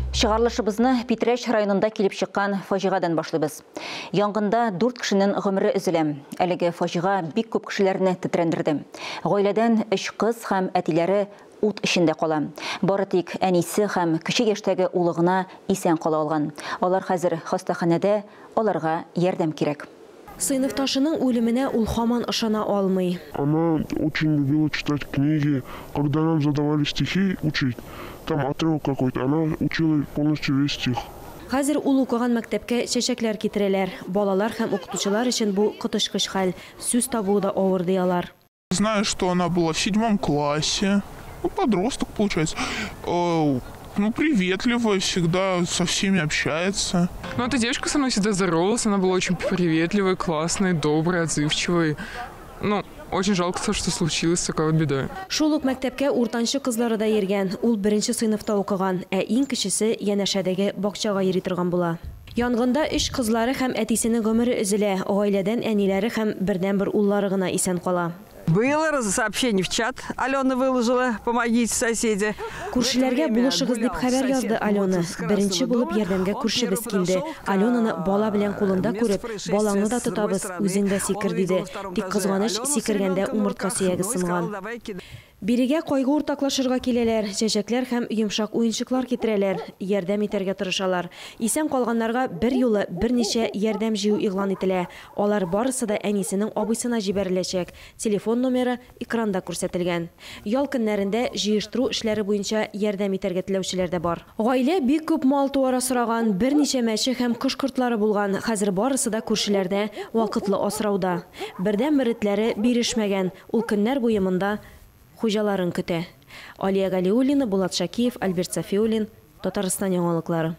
Чыгарылышыбызны Питрәч районында килеп чыккан фаҗигадан башлыйбыз. Янгында 4 кешенең гомере өзелә. Әлеге фаҗига бик күп кешеләрне тетрәндерде. Гаиләдән 3 кыз һәм әтиләре ут эчендә кала. Бары тик әнисе һәм кече яшьтәге улы гына исән кала алган. Алар хәзер хастаханәдә, аларга ярдәм кирәк. Сыйныфташының үлеменә ул һаман ышана алмый. Она очень любила читать книги. Когда нам задавали стихи учить, там отрывок какой-то, она учила полностью весь стих. Хәзер ул укыган мәктәпкә чәчәкләр китерәләр. Балалар һәм укытучылар өчен бу коточкыч хәл. Сүз табуы да авыр, ди алар. Знаю, что она была в 7 классе. Ну, подросток, получается. Ну, приветливая, всегда со всеми общается. Ну, эта девочка со мной всегда здоровалась, она была очень приветливой, классной, доброй, отзывчивой. Ну, очень жалко то, что случилась такая вот беда. Шул ук мәктәпкә уртанчы кызлары да йөргән. Ул беренче сыйныфта укыган, ә иң кечесе янәшәдәге бакчага йөри торган була. Янгында 3 кызлары һәм әтисенең гомере өзелә. Гаиләдән әниләре һәм бердәнбер уллары гына исән кала. Было сообщение в чат, Алена выложила, помогите, соседи. Күршеләргә булышыгыз дип хәбәр язды Алена. Беренче булып ярдәмгә күршебез килде. Аленаны бала белән кулында күреп, балаңны да тотабыз, үзең дә сикер диде. Тик кызганыч, сикергәндә умыртка сөяге сынган. Бирегә кайгы уртаклашырга киләләр, чәчәкләр һәм йомшак уенчыклар китерәләр, ярдәм итәргә тырышалар. Исән калганнарга бер юлы берничә ярдәм җыю игълан ителә. Алар барысы да әнисенең абыйсына җибәреләчәк. Телефон номеры экранда күрсәтелгән. Ял көннәрендә җыештыру эшләре буенча ярдәм итәргә теләүчеләр дә бар. Гаилә бик күп мал-туар асраган, берничә мәче һәм кош-кортлары булган. Хәзер барысы да күршеләрдә вакытлы асрауда. Бердәнбер этләре бирешмәгән. Ул көннәр буе монда хуҗаларын көтә. Алия Галиуллина, Булат Шакиев, Альберт Сафиуллин, Татарстан яңалыклары.